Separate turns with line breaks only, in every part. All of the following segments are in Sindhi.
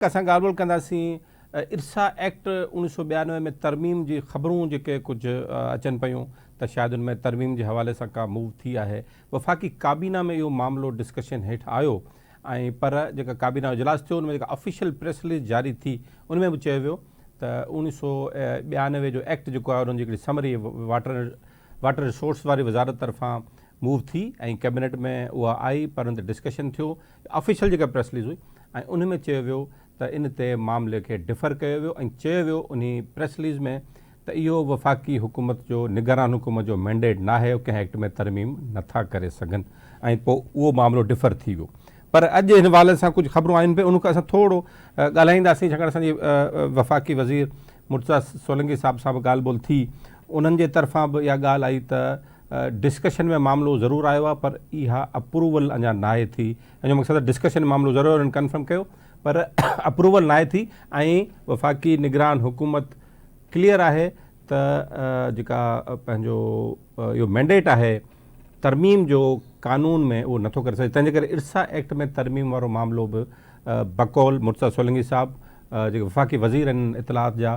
اسان ڳالهه ٻولهه ڪنداسين ارسا ايڪٽ 1992 ۾ ترميم جي خبرون جيڪي ڪجهه اچن پيون ته شايد ان ۾ ترميم جي حوالي سان ڪا موو ٿي آهي وفاقي ڪابينا ۾ اهو معاملو ڊسڪشن هيٺ آيو ۽ پر جيڪا ڪابينا جو اجلاس ٿيو ان ۾ جيڪا آفيشل پريس رليز جاري ٿي ان ۾ به چيو ويو ته 1992 جو ايڪٽ جيڪو آهي ان جي هڪڙي سمري واٽر واٽر ريسورس واري وزارت طرفان موو ٿي ۽ ڪيبنيٽ ۾ اها آئي پر ان تي ڊسڪشن ٿيو آفيشل جيڪا پريس رليز هئي ۽ ان ۾ چيو ويو ته ان تي معاملي کي ڊفر ڪيو ويو ۽ چيو ويو انهي پريس رليز ۾ ته اهو وفاقي حڪومت جو نگران حڪومت جو مينڊيٽ ناهي ڪنهن ايڪٽ ۾ ترميم نٿا ڪري سگهن ۽ پوء اهو معاملو ڊفر ٿي ويو پر اڄ هن حوالي سان ڪجهه خبرون آيون پئي ان کي اسان ٿورو ڳالهائينداسين ڇاڪاڻ اسان جي وفاقي وزير مرتضيٰ سولنگي صاحب سان به ڳالهه ٻولهه ٿي انهن جي طرفان به اها ڳالهه آئي ته ڊسڪشن ۾ معاملو ضرور آيو آهي پر اها اپروول اڃا ناهي ٿي ان جو مقصد ڊسڪشن ۾ معاملو ضرور انهن ڪنفرم ڪيو پر اپروول ناهي ٿي ۽ وفاقي نگران حڪومت ڪليئر آهي ته جيڪا پنهنجو اهو مينڊيٽ آهي ترميم جو قانون ۾ اهو نٿو ڪري سگهي تنهنجي ڪري ارسا ايڪٽ ۾ ترميم وارو معاملو به بقول مرتضيٰ سولنگي صاحب جيڪي وفاقي وزير آهن اطلاعات جا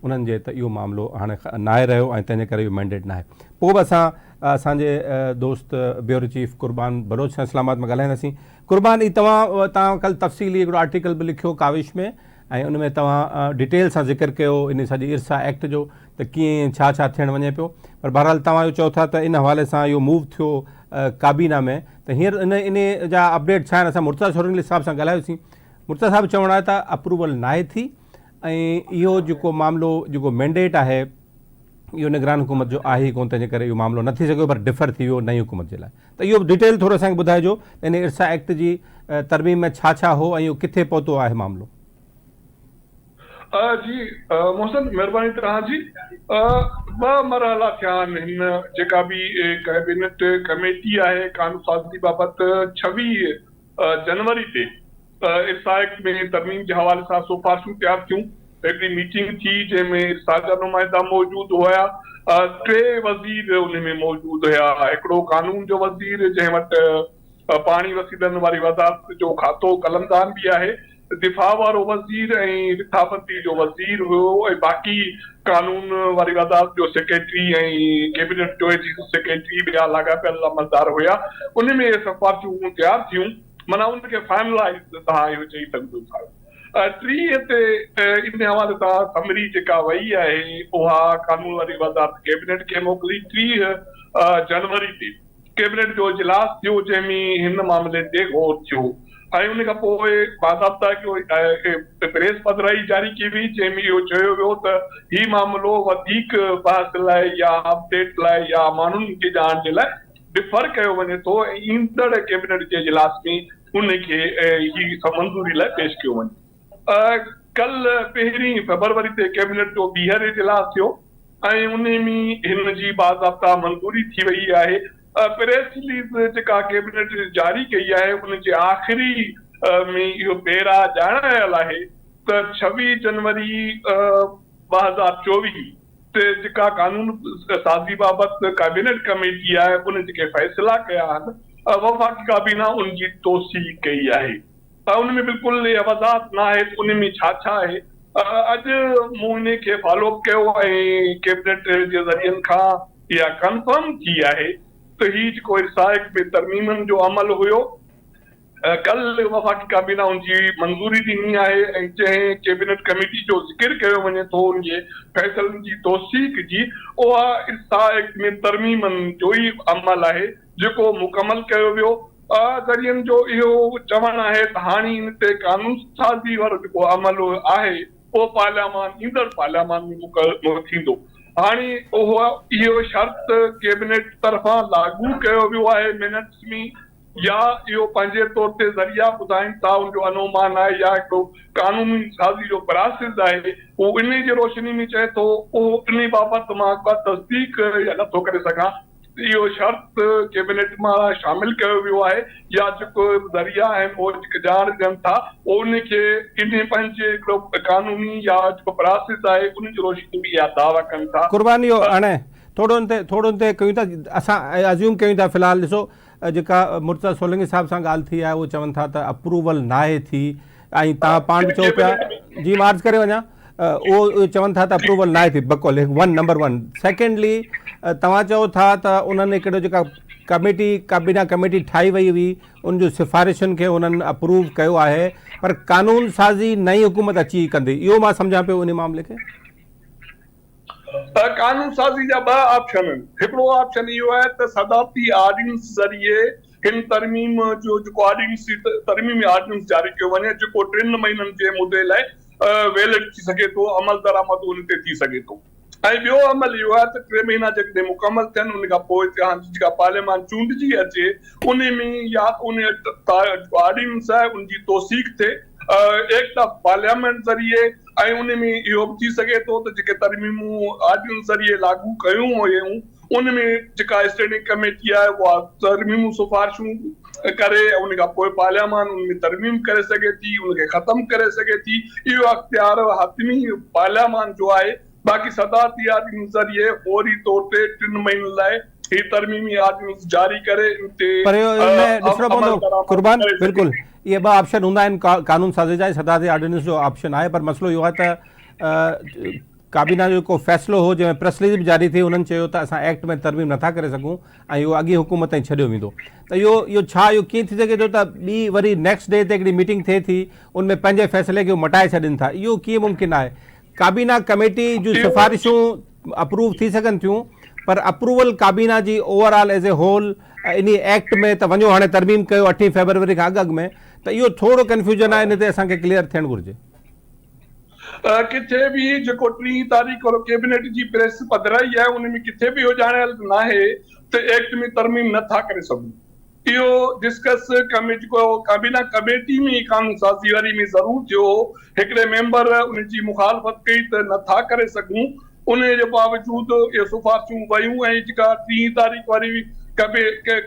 انهن جي ته اهو معاملو هاڻي ناهي رهيو ۽ تنهنجي ڪري اهو مينڊيٽ ناهي پوء به اسان اسان جي دوست بيورو چيف قربان بلوچ سان اسلام آباد ۾ ڳالهائينداسين قربان هي توهان توهان ڪل تفصيلي هڪڙو آرٽيڪل به لکيو ڪاوش ۾ ۽ ان ۾ توهان ڊيٽيل سان ذڪر ڪيو ان سڄي ارسا ايڪٽ جو ته ڪيئن ڇا ڇا ٿيڻ وڃي پيو پر بهرحال توهان اهو چئو ٿا ته ان حوالي سان اهو موو ٿيو ڪابينا ۾ ته هينئر ان ان جا اپڊيٽ ڇا آهن اسان مرتضيٰ سولنگي صاحب سان ڳالهايوسين مرتضيٰ صاحب چوڻ آهي ته اپروول ناهي ٿي ۽ اهو جيڪو معاملو جيڪو مينڊيٽ آهي اهو نگران حڪومت جو آهي ئي ڪونه تنهنجي ڪري اهو معاملو نه ٿي سگهيو پر ڊفر ٿي ويو نئين حڪومت جي لاء ته اهو ڊيٽيل ٿورو اسان کي ٻڌائجو ته ان ارسا ايڪٽ جي ترميم ۾ ڇا ڇا هو ۽ اهو ڪٿي پهتو آهي معاملو.
جي محسن مهرباني توهان جي ٻه مرحلا ٿيا آهن هن جيڪا به ڪئبينٽ ڪميٽي آهي قانون سازي بابت 26 جنوري تي ارسا ايڪٽ ۾ ترميم جي حوالي سان سفارشون تيار ٿيون، هڪڙي ميٽنگ ٿي جنهن ۾ ارسا جا نمائندا موجود هيا، ٽي وزير ان ۾ موجود هيا، هڪڙو قانون جو وزير جنهن وٽ پاڻي وسيلن واري وزارت جو کاتو قلمدان به آهي، دفاع وارو وزير ۽ رٿابندي جو وزير هيو ۽ باقي قانون واري وزارت جو سيڪريٽري ۽ ڪيبنيٽ جو سيڪريٽري ٻيا لاڳاپيل عملدار هيا، ان ۾ اهي سفارشون تيار ٿيون. معنيٰ ان کي فائنلائيز توهان اهو چئي سگهجو ٿا. 30 تي ان حوالي سان سمري جيڪا وئي آهي اها قانون واري وزارت ڪيبنيٽ کي موڪلي 30 جنوري تي ڪيبنيٽ جو اجلاس ٿيو جنهن ۾ هن معاملي تي غور ٿيو ۽ ان کان پوء باضابطا هڪڙو پريس پڌرائي جاري ڪئي وئي جنهن ۾ اهو چيو ويو ته هي معاملو وڌيڪ بحث لاء يا اپڊيٽ لاء يا ماڻهن کي ڄاڻ جي لاء ڊفر ڪيو وڃي ٿو ۽ ايندڙ ڪيبنيٽ جي اجلاس ۾ ان کي هي منظوري لاء پيش ڪيو وڃي. ڪلهه پهرين فيبروري تي ڪيبنيٽ جو ٻيهر اجلاس ٿيو ۽ ان ۾ هن جي باضابطا منظوري ٿي وئي آهي. پريس رليز جيڪا ڪيبنيٽ جاري ڪئي آهي ان جي آخري ۾ اهو پيرا ڄاڻايل آهي ته 26 جنوري 2024 تي جيڪا قانون سازي بابت ڪابينيٽ ڪميٽي آهي ان جيڪي فيصلا ڪيا آهن وفاقي ڪابينا ان جي توثيق ڪئي آهي ان ۾ بلڪل اها وضاحت نه آهي ته ان ۾ ڇا ڇا آهي اڄ مون ان کي فالو اپ ڪيو ۽ ڪيبنيٽ جي ذريعن کان اها ڪنفرم ٿي آهي ته هي جيڪو ارسائڪ ۾ ترميمن جو عمل هيو ڪلهه وفاقي ڪابينا ان جي منظوري ڏني آهي ۽ جنهن ڪيبنيٽ ڪميٽي جو ذڪر ڪيو وڃي ٿو ان جي فيصلن جي توثيق جي اها ارسا ايڪٽ ۾ ترميمن جو ئي عمل آهي جيڪو مڪمل ڪيو ويو. ذريعن جو اهو چوڻ آهي ته هاڻي ان تي قانون سازي وارو جيڪو عمل آهي اهو پارليامان ايندڙ پارليامان ۾ مڪمل ٿيندو. هاڻي اهو اهو شرط ڪيبنيٽ طرفان لاڳو ڪيو ويو آهي منٽس ۾ يا اهو پنهنجي طور تي ذريعا ٻڌائين ٿا ان جو انومان آهي يا هڪڙو قانوني سازي جو پراسز آهي اهو انهي جي روشني ۾ چئي ٿو اهو انهي بابت مان ڪا تصديق يا نه ٿو ڪري سگهان ته اهو شرط ڪيبنيٽ مان شامل ڪيو ويو آهي يا جيڪو ذريعا آهن اهو جيڪي ڄاڻ ڏين ٿا اهو انهي کي انهي پنهنجي هڪڙو قانوني يا جيڪو پراسز آهي انهي جي روشني ۾ اها دعويٰ ڪن ٿا.
قرباني اهو هاڻي ٿورو ان تي ٿورو ان تي ڪيون ٿا اسان ازيوم ڪيون ٿا في الحال ڏسو جيڪا مرتضيٰ سولنگي صاحب سان ڳالهه ٿي آهي اهو چون ٿا ته اپروول ناهي ٿي ۽ توهان پاڻ به چئو پيا جي مان عرض ڪري وڃان اهو چون ٿا ته اپروول ناهي ٿي بقول هڪ ون نمبر ون سيڪنڊلي توهان چئو ٿا ته انهن هڪڙو جيڪا ڪميٽي ڪابينا ڪميٽي ٺاهي وئي هئي ان جو سفارشن کي انهن اپروو ڪيو آهي پر قانون سازي نئين حڪومت اچي ڪندي اهو مان سمجهان پيو ان معاملي کي.
قانون سازي جا ٻه آپشن آهن، هڪڙو آپشن اهو آهي ته صدارتي آرڊيننس ذريعي هن ترميم جو جيڪو آرڊيننس ترميمي آرڊيننس جاري ڪيو وڃي جيڪو ٽن مهينن جي مدي لاء ويلڊ ٿي سگهي ٿو، عملدرآمد ان تي ٿي سگهي ٿو ۽ ٻيو عمل اهو آهي ته ٽي مهينا جيڪڏهن مڪمل ٿين ان کان پوء جيڪا پارليامان چونڊجي اچي ان ۾ يا ته ان آرڊيننس آهي ان جي توثيق ٿئي ايڪٽ آف پارليامينٽ ذريعي ۽ ان ۾ اهو به ٿي سگهي ٿو ته جيڪي ترميمون آرڊيننس ذريعي لاڳو ڪيون ويون ان ۾ جيڪا اسٽينڊنگ ڪميٽي آهي اها ترميمون سفارشون ڪري ان کان پوء پارليامان ان ۾ ترميم ڪري سگهي ٿي ان کي ختم ڪري سگهي ٿي اهو اختيار حتمي پارليامان جو آهي باقي صدارتي آرڊيننس ذريعي فوري طور تي ٽن مهينن لاء هي ترميمي آرڊيننس جاري ڪري ان تي
پر اهو ان ۾ ڏسڻو
عمل
پوندو
درآمد
قربان
ڪري سگهي
بلڪل
ٿي.
اهي ٻه آپشن هوندا آهن قانون سازي جا ۽ صدارتي آرڊيننس جو آپشن آهي پر مسئلو اهو آهي ته ڪابينا جو جيڪو فيصلو هو جنهن ۾ پريس رليز به جاري ٿي انهن چيو ته اسان ايڪٽ ۾ ترميم نٿا ڪري سگهون ۽ اهو اڳين حڪومت تائين ڇڏيو ويندو ته اهو اهو ڇا اهو ڪيئن ٿي سگهي ٿو ته ٻي وري نيڪسٽ ڊي تي هڪڙي ميٽنگ ٿئي ٿي ان ۾ پنهنجي فيصلي کي مٽائي ڇڏين ٿا اهو ڪيئن ممڪن آهي ڪابينا ڪميٽي جون سفارشون اپروو ٿي سگهن ٿيون پر اپروول ڪابينا جي over all as a whole انهي ايڪٽ ۾ ته وڃو هاڻي ترميم ڪيو اٺين فيبروري کان اڳ اڳ ۾ ته اهو ٿورو ڪنفيوزن آهي ان تي اسان کي ڪليئر ٿيڻ گهرجي.
ڪٿي به جيڪو ٽين تاريخ وارو ڪيبنيٽ جي پريس پڌرائي آهي ان ۾ ڪٿي به اهو ڄاڻايل ناهي ته ايڪٽ ۾ ترميم نه ٿا ڪري سگهون. اهو ڊسڪس جيڪو ڪابينا ڪميٽي ۾ قانون سازي واري ۾ ضرور ٿيو هو، هڪڙي ميمبر ان جي مخالفت ڪئي ته نه ٿا ڪري سگهون، ان جي باوجود اهي سفارشون ويون ۽ جيڪا ٽين تاريخ واري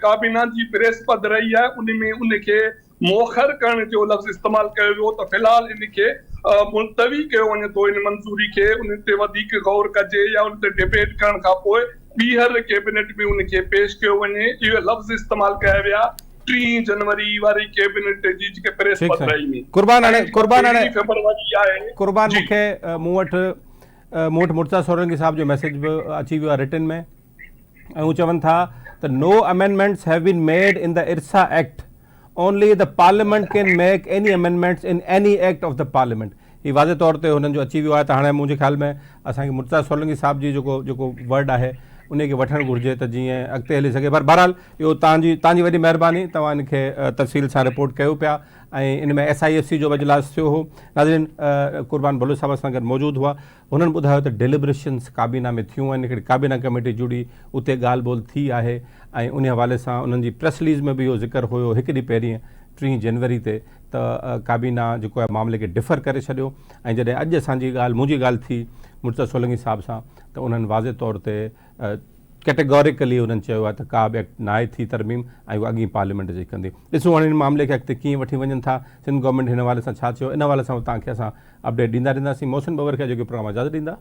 ڪابينا جي پريس پڌرائي آهي ان ۾ ان کي موخر ڪرڻ جو لفظ استعمال ڪيو ويو ته في الحال ان کي ملتوي ڪيو وڃي ٿو ان منظوري کي ان تي وڌيڪ غور ڪجي يا ان تي ڊبيٽ ڪرڻ کانپوء ٻيهر ڪيبنيٽ ۾ ان کي پيش ڪيو وڃي، اهي لفظ استعمال ڪيا ويا ٽين جنوري واري ڪيبنيٽ جي جيڪي پريس
ٺيڪ سائين
پڌرائي ۾
قربان
۽
هاڻي
جيڪا
قربان هاڻي
پهرين فيبروري آهي
قربان
جي.
مون کي مون وٽ مون وٽ مرتضيٰ سولنگي صاحب جو ميسيج به اچي ويو آهي رٽن ۾ ۽ هو چون ٿا ته no amendments have been made in the IRSA act only the parliament can make any amendments in any act of the parliament هي واضح طور تي هنن جو اچي ويو آهي ته هاڻي منهنجي خيال ۾ اسان کي مرتضيٰ سولنگي صاحب جي جيڪو جيڪو ورڊ آهي انهي کي وٺڻ گهرجي ته جيئن اڳتي هلي سگهي پر بهرحال اهو توهان جي توهان جي وڏي مهرباني توهان ان کي تفصيل سان رپورٽ ڪيو پيا ۽ ان ۾ ايس I F C جو به اجلاس ٿيو هو ناظرين قربان بلوچ صاحب اسان گڏ موجود هئا هنن ٻڌايو ته ڊيليبريشنز ڪابينا ۾ ٿيون آهن، هڪڙي ڪابينا ڪميٽي جڙي اتي ڳالهه ٻولهه ٿي آهي ۽ انهي حوالي سان انهن جي پريس رليز ۾ به اهو ذڪر هيو هڪ ڏينهن پهرين ٽين جنوري تي ته ڪابينا جيڪو آهي معاملي کي ڊفر ڪري ڇڏيو ۽ جڏهن اڄ اسان جي ڳالهه منهنجي ڳالهه ٿي مرتضيٰ سولنگي صاحب سان ته انهن واضح طور تي ڪيٽيگوريڪلي انهن چيو آهي ته ڪا به ايڪٽ ناهي ٿي ترميم ۽ اهو اڳين پارليامينٽ جي ڪندي ڏسون هاڻي ان معاملي کي اڳتي ڪيئن وٺي وڃن ٿا سنڌ گورنمينٽ هن حوالي سان ڇا چيو ان حوالي سان توهان کي اسان اپڊيٽ ڏيندا رهنداسين محسن ٻٻر کي اڄوڪي پروگرام اجازت ڏيندا.